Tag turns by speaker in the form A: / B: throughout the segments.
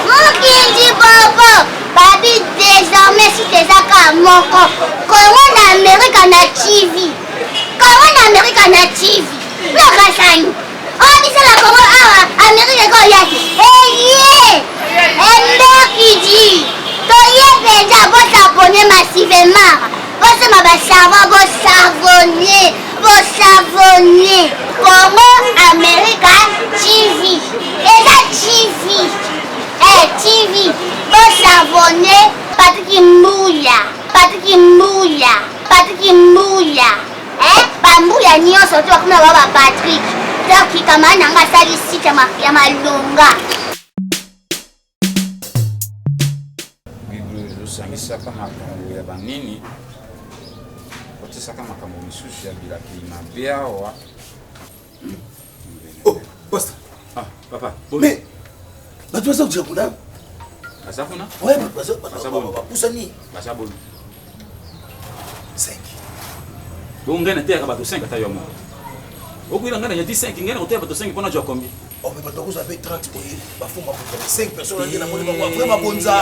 A: Mokindi bobo babi désormais si eza kaka moko Congo na Amerika na TV Congo na Amerika na TV lokasani oyo biso na Congo awa Amerika ekoya te eye emberkidi toye mpenza bosabone massivement bosomba basavon bosavone bosavone Congo Amerika TV eza TV eh, TV bosavone Patrick Mbuya Patrick Mbuya Patrick Mbuya Eh, ba mbuya nyonso to bakoma ba ba Patrick. Donc camarade na nga asali site ya malonga.
B: Bible ezosangisaka makambo ya banini kotisaka makambo misusu ya bilakeli mabe awa.
C: Oh, pasteur.
B: Ah, papa.
C: Mais bato baza kotila kuna.
B: Baza kuna?
C: Ouais, bato baza bapusani.
B: Baza boni.
C: 5.
B: Bongo ngai nateyaka bato 5 ata yo moko. Okoyela ngai nanyati 5, ngai nakoteya bato 5 mpo nazwa combien?
C: Oh, mais bato bakozwa mpe 30 boye bafumba 5 personnes nde namoni bango après mabonza.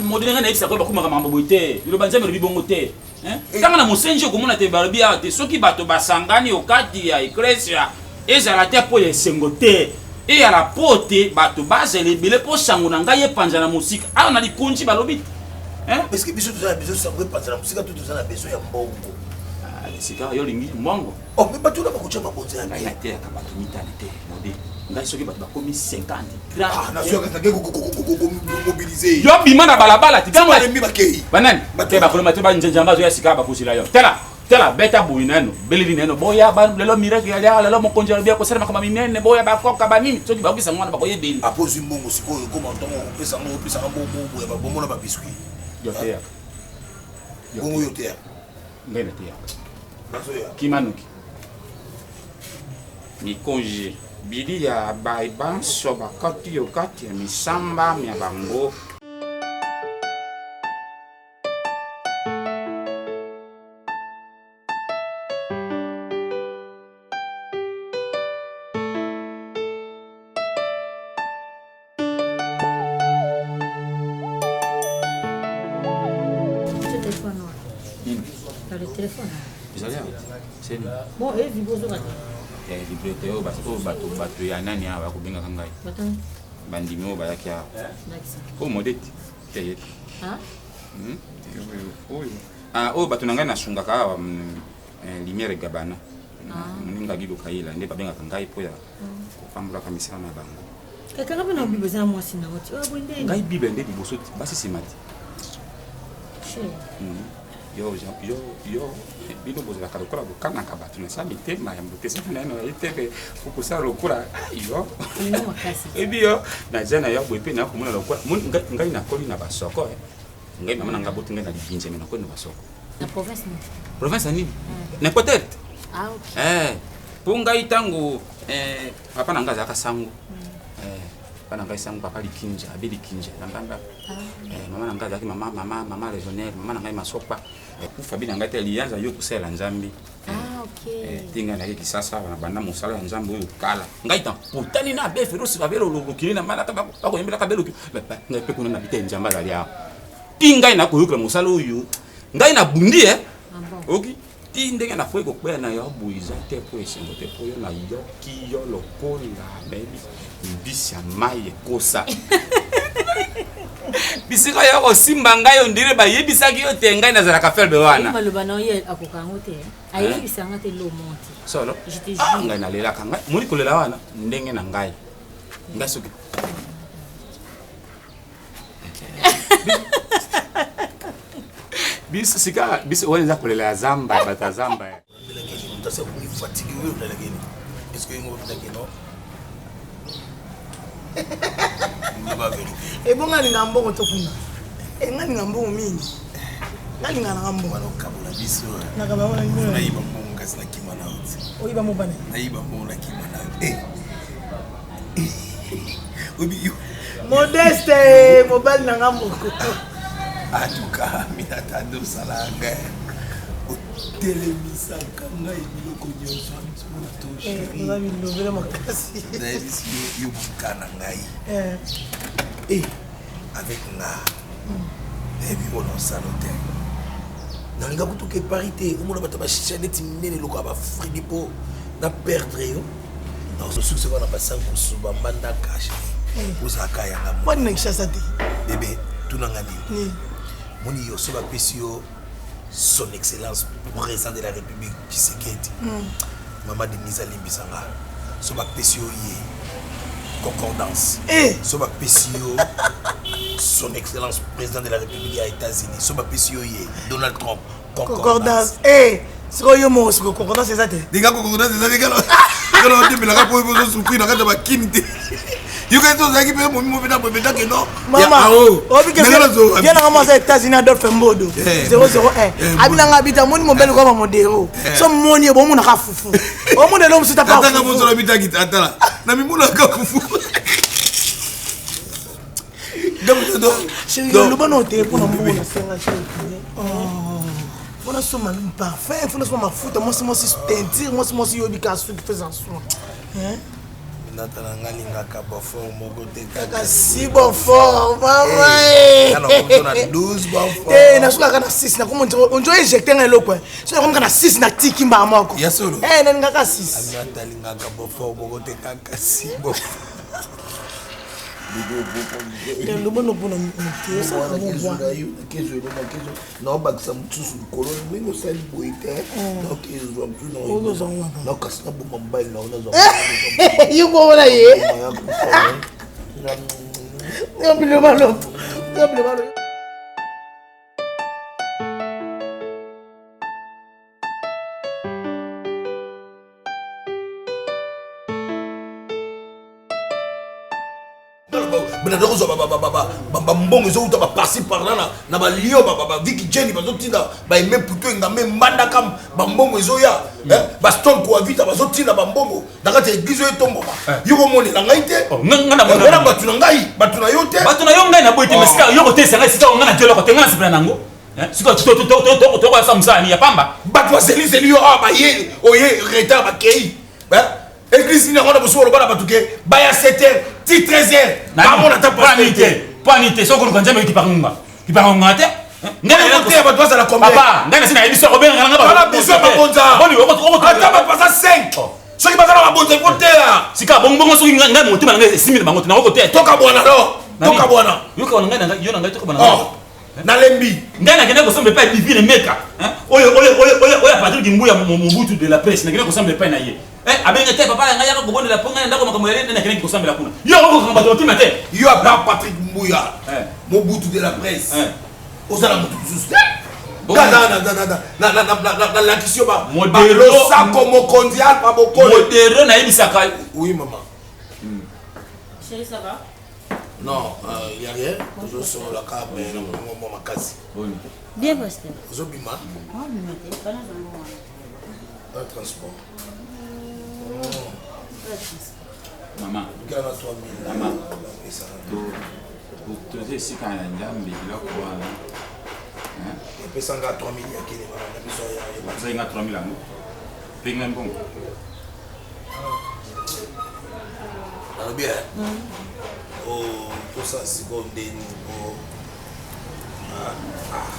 B: Modele ngai nayebisaka oyo bakomaka makambo boye te. Liloba Nzambe elobi bongo te. Tanga na mosenzi okomona te balobi awa te soki bato basangani okati ya eklesia ezala te mpo ya esengo te eyala mpo te bato bazala ebele mpo sango na ngai epanzana mosika awa na likonzi balobi te.
C: Parce que biso toza na besoin sango epanzana mosika to toza na besoin ya mbongo.
B: Ah, esika yo olingi mbongo.
C: Oh, mais bato wana bakotya mabonza ya
B: ngai nateyaka bato mitano te mode ngai soki bato bakomi 50
C: mobilize
B: yo bima na balabala
C: tibalembi bakei
B: banani te bakoloma te banzamba azoya sika bakozela yo tala tala beta boyi nano beleli nano boya lelo miracle ya lelo mokonzi alobi akosala makambo minene boya bakoka banini soki bakokisa yango wana bakoyebeli
C: apo ozwi mbongo sikoyo okoma ntongo okopesa yango opesaka mbongo ya babongo na babiscuit
B: yo teyaka
C: bongo yo teyaka
B: ngai nateyaka kima noki mikonzi bili ya baye banso bakoti o kati ya misamba mya bango. Vibre te oyo bato bato ya nani awa bakobengaka ngai bandimi oyo bayaki awa oyo modete te ye te hmm? oyo ah, oyo bato na ngai nasungaka awa mm, eh, lumière gabana ah. moninga gido kayila nde babengaka ngai mpo ya kopambolaka misala na bango.
D: Ekanga mpe na bible eza na mwasi na oti oyo boye nde
B: ngai bible nde liboso ti basi nsima ti hmm. yo yo yo bino bozalaka lokola bokanaka bato na sa mitema ya moto esaka na yano ye te mpe okosala lokola yo ebi yo naza na yo boye mpe nakomona lokola ngai nakoli na basoko eh. Ngai mama na ngai aboti ngai na libinza mais nakoli na basoko.
D: Na province nini?
B: Province ya nini? Hmm. Na Equateur.
D: Ah ok.
B: Eh, po ngai tango eh, papa na ngai azalaka sango. Hmm. Eh, papa na ngai sango papa Likinja, abe Likinja na mbanda.
D: Ah.
B: Eh, mama na ngai azalaki mama mama mama raisonnaire, mama na ngai masopa. Eh, kufa bi na ngai te liyanza yo kosalela Nzambe.
D: Ah, okay.
B: Eh, ti ngai nayaki kisasa na banda mosala ya nzambe oyo kala ngai ta potani na abe ferosi babelo lokili na malaka bakoyembelaka beloki ngai mpe kuna na bite nzambe azali awa ti ngai nakoyokela mosala oyo ngai nabundi e ah oki ti ndenge nakoki kokweya na yo boye eza te mpo esengo te mpo yo nayoki yo lokola nayebi mbisi ya mai ekosa bisika yo kosimba ngai ondire bayebisaki yo te ngai nazalaka ferbe wana
D: maloba na ye akoka yango te ayebisa nga te lomo te
B: solo ah, ngai nalelaka ngai moni kolela wana ndenge na ngai ngai soki biso sika biso wana eza kolela ya zamba bato ya zamba
E: Ebonga alinga mbongo to kuna eh, nga alinga mbongo mingi nga alinga nanga mbongo
C: okabola biso nayiba mbongo kasi nakima na yo
E: oyiba mbongo bana
C: nayiba mbongo nakima na yo eh. Otelemisaka ngai biloko nyonso nzoto
E: eh, bilobela makasi.
C: Nayebisi yo yo buka na ngai.
E: Eh.
C: Eh, avec nga. Nayebi mpona osalo te. Nalinga kutu ke Paris te, omona bato bashisha neti minene lokola bafridi mpo na perdre yo. Nazosukisa kaka na basankusu bambanda kashe.
E: Eh.
C: Ozalaka yanga.
E: Wani na Kinshasa te.
C: Bebe, tuna nga nini? Moni yo so bapesi yo son excellence président de la république Tshisekedi. Mm. Mama Denise alimbisa nga. So bapesi yo ye concordance.
E: Eh.
C: So bapesi yo son excellence président de la république ya États-Unis. So bapesi yo ye Donald Trump
E: concordance. Eh. Sikoyo yo moko sikoyo concordance eza te.
C: Dinga concordance eza te kala. Kala otembelaka po ozo souffrir na kati ya bakini te. Yoka ete ozalaki mpe momi momi na boye mpenza ke non.
E: Mama, oyebi ke viens nanga mwasi ya États-Unis Adolphe Mbodo 001. Abi nanga abita moni mobali kwa modero. So moni ye bomonaka fufu. Omona eloko mosusu tapa.
C: Atanga mozo na bitaki atala. Na mimonaka fufu.
E: Chérie, loba na ote mpona mbongo nasenga chérie. Mpona soma parfum, mpona soma mafuta, mwasi mwasi teinture, mwasi mwasi yoyebi kaka suki feza soin.
C: Nata na nga lingaka bonfort moko te
E: kaka si bonfort mama
C: na 12 bonfort
E: te nasukaka na 6 nakoma onjo injecte nga eloko so nakomaka na 6 natiki mbaa moko
C: ya solo
E: eh nalingaka 6
C: Aminata alingaka bonfort moko te kaka si bonfort
E: lobono mpona moke osalaka
C: naobakisa mosusu likolo ndenge osali boye te naokezwa mosusu nakasi naboma mobali nao
E: yo komona ye bilobalo bilobalo.
C: Bena kozwa bambongo ezowuta baparci parla na balio baviki jeni bazotinda baeme putu engambe mbandaka bambongo ezoya bastone koavita bazotinda bambongo na kati ya eglise oyo etombama yo komonela ngai te wana bato na ngai bato na yo te
B: bato na yo ngai naboyi te mais sika yo kotelisa ngai sika ngai na dioloko te ngai nasepela nango sika tokoyasa mosala ni ya pamba
C: bato bazelizeli yo awa baye oye retard bakei Église nini yango na bosuku oloba na bato ke baya 7 heures ti 13 heures bamona ata
B: pasteur te mpo ani te soki oluka nzambe kipaka ngonga kipaka ngonga te
C: ngai bato bazala combien
B: papa ngai nasi nayebi soko obengaka
C: nanga bana besoin mabonza ata bato baza 5 soki baza na mabonza ifo teya
B: sika bongo soki ngai motema na ngai esimbi na bango te nakoki koteya
C: tokabwana no tokabwana
B: yokabwana ngai na yo na ngai tokabwana
C: nalembi
B: ngai nakenda kosamba epai ya divine meka oyo oyo oyo oyo oyo Patrick Mbuya Mobutu de la presse nakenda kosamba epai na ye abenga te papa ngai yaka kobondela mpo ngai na ndako makambo ya nde nakendaki kosambela kuna yo okokanga bato motema te
C: yo apa Patrick Mbuya Mobutu de la presse oza na motu mosusu te nalakisi yo losako mokonzi alpa bokolo
B: modero nayebisaka
C: oui mama.
D: Chérie, ça va?
C: Non, il y a rien. Tozosolola mais na mongongo mwa makasi.
D: Bien, pasteur.
C: Ozobima?
D: Obima te, bana zango wana.
C: Dans transport.
B: Mama.
C: Ngana 3000.
B: Mama. Toza esika ya Nzambe biloko wana.
C: Epesanga 3000 ya kele na biso ya.
B: Osenga 3000 yango. Penga mbongo.
C: Nalobi tosala sikoyo ndeni po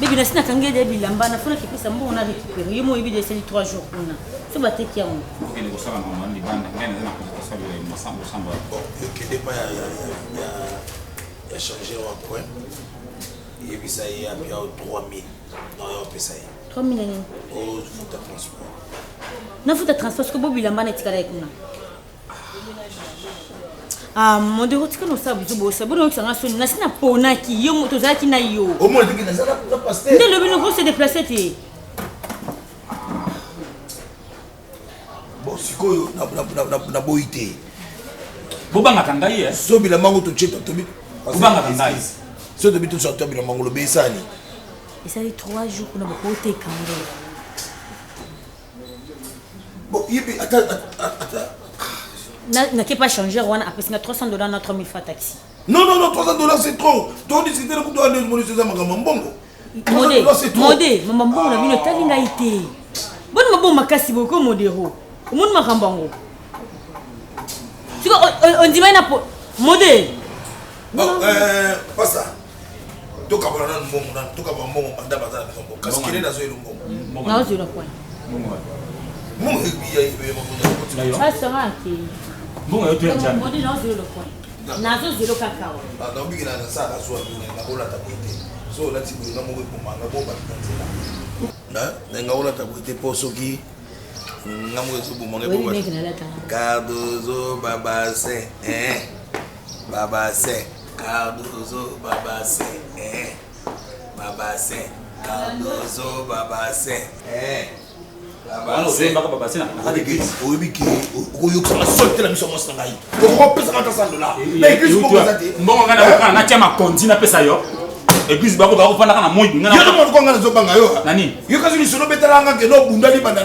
D: Bebi nasi nakangi ede bilamba nafonaki epesa mbongo na récupéré yo moyebi de esali 3 jours kuna so bateki yango
B: okende kosala makambo wana libanda ngai naza na kosala masambo sambo
C: okende pa ya changer wa coin yebisa ye apia 3000 na oyo opesa ye
D: 3000 nini
C: ofuta transport
D: nafuta transport soki bo bilamba na etikala ye kuna Ah, modero tika nosala biso bosa boni oyokisanga soni nasi naponaki yo tozalaki na yo nde lobi noko se déplace te
C: bon sikoyo naboyi te
B: bobangaka ngai
C: so bilamba ngo totie tobi
B: bobangaka ngai
C: so tobi tosa bilamba ngo lobi esani
D: esali 3 jours kuna bakoteka ngo
C: bon yebi ata ata
D: nake pas changer wana apesi nga 300 dollars na 3000 francs taxi.
C: Non non non 300 dollars c'est trop. To discuter na kutu ande moni seza makambo mbongo.
D: Mode, mode, mama mbongo na bino etali ngai te. Boni mabongo makasi boye ko modero. Omoni makambo yango. Siko ondimai na mode.
C: Bon, euh, pasa. Tokabola nanu mbongo nanu, tokabola mbongo banda baza na biso mbongo. Kasi kende nazo elo mbongo.
D: Nazo elo point.
B: Mbongo.
C: Mbongo ya ya
D: ya. Pasa nga ke.
B: Mbongo yo to ya njambe.
D: Mode nazo elo point. Nazo zelo kaka wa.
C: Ah, na obiki na nasala na zuwa bino na kolata boye te. So olati boye nga moko ebomanga bo bato na nzela. Na na nga kolata boye te po soki nga moko ezobomanga
D: eboma.
C: Cardozo babase eh babase Cardozo babase eh babase Cardozo babase eh oyebi ke okoyokisanga soni te na miso ya mwasi na ngai okopesanga ata 100 dollar na eglise moko eza te
B: mbongo ngai nakokana natia makonzi napesa yo eglise bako bakofandaka na moi
C: yo moko ngai nazobanga yo
B: nani
C: yo kasi lisolo obetala nga ke nobunda libanda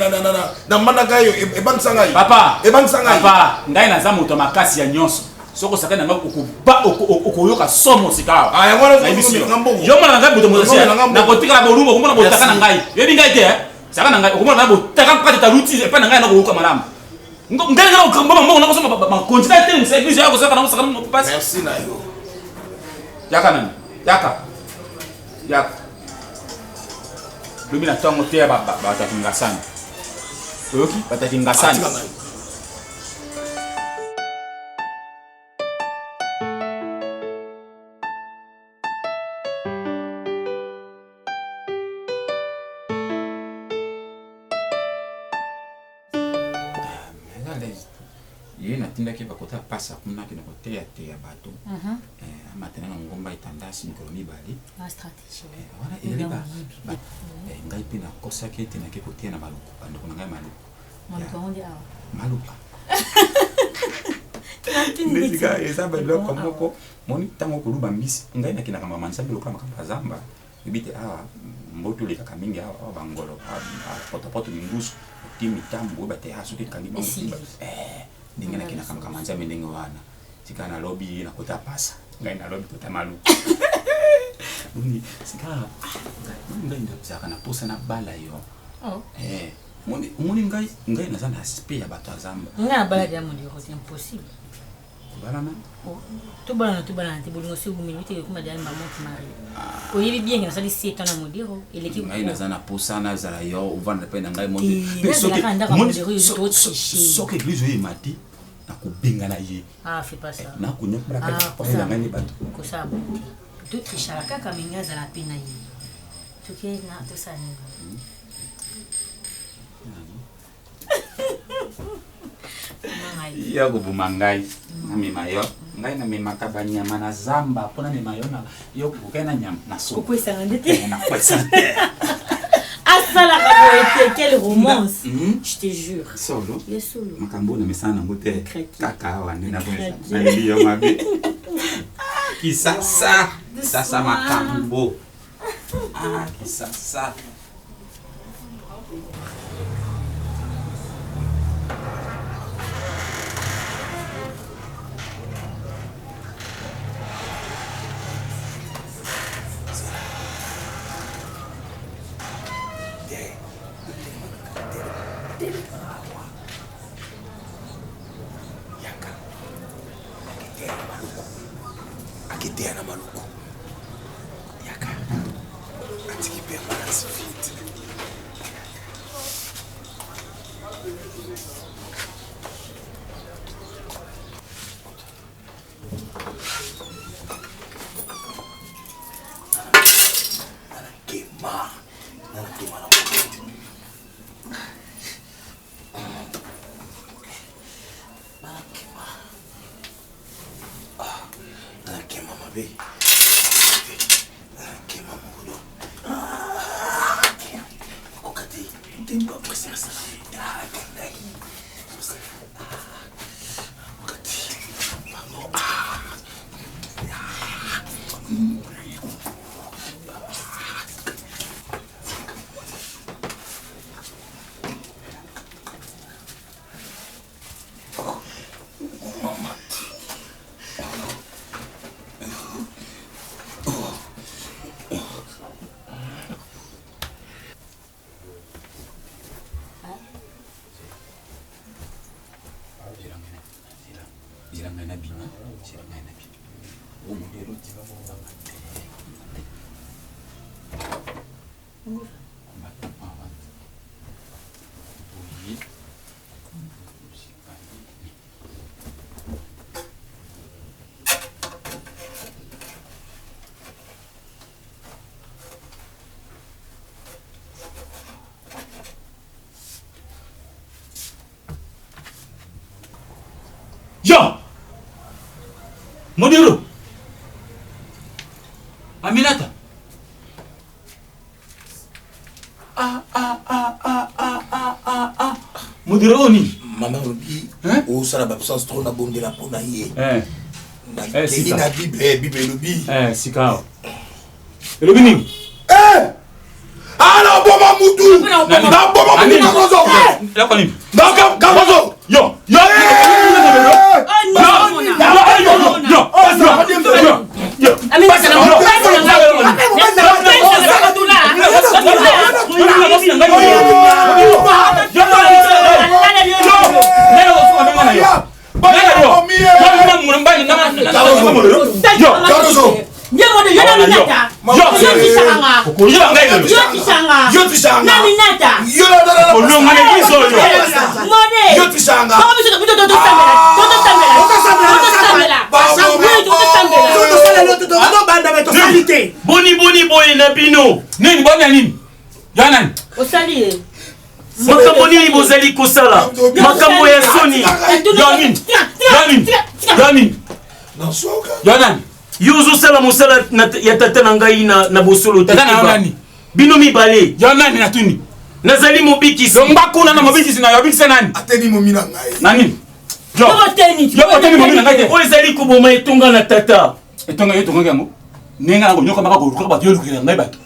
C: na mbandaka yo ebangisa ngai
B: papa
C: ebangisa ngai
B: papa ngai naza moto ya makasi ya nyonso soki osakani na ngai okoba okoyoka somo sika
C: ah,
B: yo mona na ngai moto moto nakotikala bolumbu okomona botaka na ngai yoyebi ngai te Saka na ngai okomona na botaka mpate taluti epai na ngai na koyoka malamu. Ngai ngai okamba mbongo na kosomba ba continent te msa église ya kosaka na kosaka na pasi.
C: Merci na yo.
B: Yaka nani? Yaka. Yaka. Lobi na ntongo te ya bataki ngasani. Oyoki? Bataki ngasani. Ye natindaki bakota pasa kuna akende koteyateya bato mhm. eh, amatana na ngomba etandasi mikolo mibale eh, wana ezali eh, ngai mpe nakosaki ete nake koteya na maluku bandeko na ngai maluku maluka ndesika eza biloko moko moni ntango okoluba mbisi ngai nakendaka mama nzambe lokola makambo ya zamba Oyebi te awa mboto elekaka mingi awa awa bangolo potopoto mingusu otie mitambo oyeba te ah soki ekangi bango eh, ndenge nakendaka makambo ya nzambe ndenge wana sika nalobi nakota pasa ngai nalobi kota maluku boni sika ah, ngai nazalaka na posa nabala yo oh. eh, omoni ngai ngai naza na aspect ya bato ya zamba
D: ngai nabala ya mondiro c'est impossible
B: Tobalana?
D: Oh, tobalana tobalana te bolingo se ewumeli ote ekoma deja maman ki marie. Ah. Oyebi bien ke nasali 7 ans na modero eleki.
B: Ngai naza na posa nazala yo ovanda pe na ngai
D: monde. Pe soki
B: soki église oyo emati nakobengana ye.
D: Ah, fais pas ça.
B: Eh, nakonyokola kaka ah, na ngai ni bato.
D: Kosala boye te. To trichaka kaka mais ngai azala pe na ye. Toke na tosala nini? Hmm.
B: Yo koboma ngai namema yo ngai namemaka banyama na zamba mpo namema yo na yo kokai na nyama na
D: sokokwesanga nde te
B: eh, nakwesa te
D: asalaka boye te quelle romance hmm? je te jure
B: solo
D: ya solo
B: makambo oyo namesana nango te kaka awa nde nakomesana yo mabe ah, kisasa sasa makambo ah, kisasa
C: Akiteya na maluku. Yaka. Atiki permanence vide. Kema. Nana kema na Nana kema. Ah, nana kema mabe. Nana kema mokolo. Ah, nakoka te. Temba presse nasala. Ah, ngai. Ah, nakoka te. Pardon. Ah.
B: Zela ngai nabima, zela ngai nabima. O modelo te. Yo! Modero! Aminata! Ah, ah, ah, ah, ah, ah, ah, ah. Modero oyo nini?
C: Mama olobi
B: Hein?
C: osala baabsence trop nabondela mpo na ye.
B: Eh,
C: Nakei
B: sika.
C: na Bible, Bible elobi.
B: Eh, sika awa. Elobi nini?
C: Eh! Ah, naboma mutu!
B: Nani?
C: Naboma mutu
B: Nani?
C: Kakozo!
B: Eloko nini?
C: Kakozo!
B: Yo! Yo! Yo! Yo! Yo!
F: Boni boni boye na bino.
B: Nini boni ya nini? Ya nani?
D: Osali ye.
F: Makambo nini bozali kosala? Makambo ya soni.
B: Ya nini? Ya nini? Ya nini? Ya nani?
F: Yo ozosala mosala ya tata na ngai na bosolo te.
B: Tata na yo nani?
F: Bino mibale.
B: Ya nani natuni?
F: Nazali mobikisi.
B: Longwa kuna na mobikisi na yo, obikisa nani?
C: Ateni momi na ngai.
B: Na nini? Yo. Yo oteni momi na ngai te.
F: Oyo ezali koboma etonga na tata.
B: Etonga yo etongaki yango. Ndenge na konyokamaka koluka bato yo olukela ngai bato.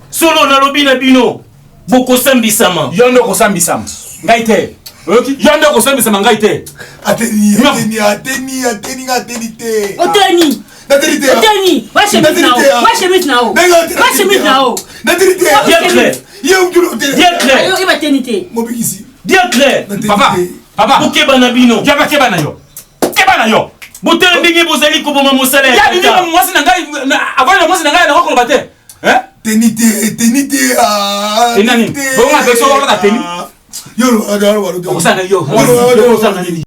F: Solo nalobi na bino, bokosambisama.
B: Yo nde okosambisama. Ngai te. Oyoki? Yo nde okosambisama ngai te.
C: Ateni, ateni, ateni, ateni, nga ateni te.
D: Oteni.
C: Nateni te.
D: Oteni. Wa chemise na yo. Wa chemise na yo. Wa chemise na yo.
C: Nateni te.
F: Bien clair.
C: Ye utulu oteni.
F: Bien clair.
D: Ayo iba teni te.
C: Mobikisi.
F: Bien clair.
B: Papa. Papa.
F: Bokeba na bino.
B: Yo keba na yo. Keba na yo.
F: Botala ndenge bozali koboma mosala ya
B: Ya
F: tata.
B: nini mwasi na ngai avandi na mwasi na ngai na kokoloba te. Hein?
C: Teni te, teni te. Ah,
B: Teni nani? Bongo na version olata teni.
C: Yo lo, yo lo, yo lo.
B: Okosala na yo. Okosala na nini?